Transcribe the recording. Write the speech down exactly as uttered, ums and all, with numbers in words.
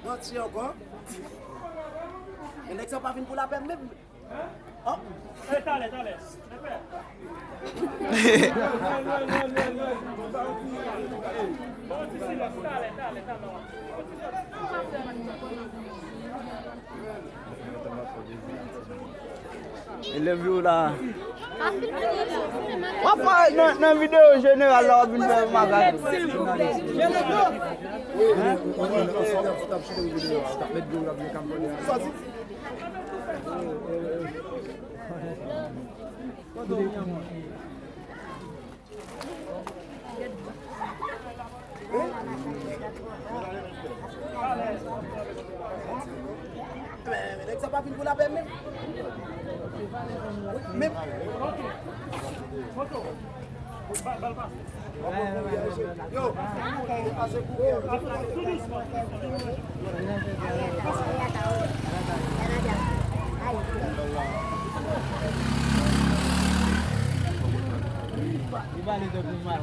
Manti ankò. Men nèg sa pa vin pou lapè menm. Oh. E talè, talè. Elèv yo la. W ap fè nan, nan videyo jeneral la, w ap vin fè makak. Nèg sa pa vin pou lapè menm. Menm. Yo, li pale tankou mal.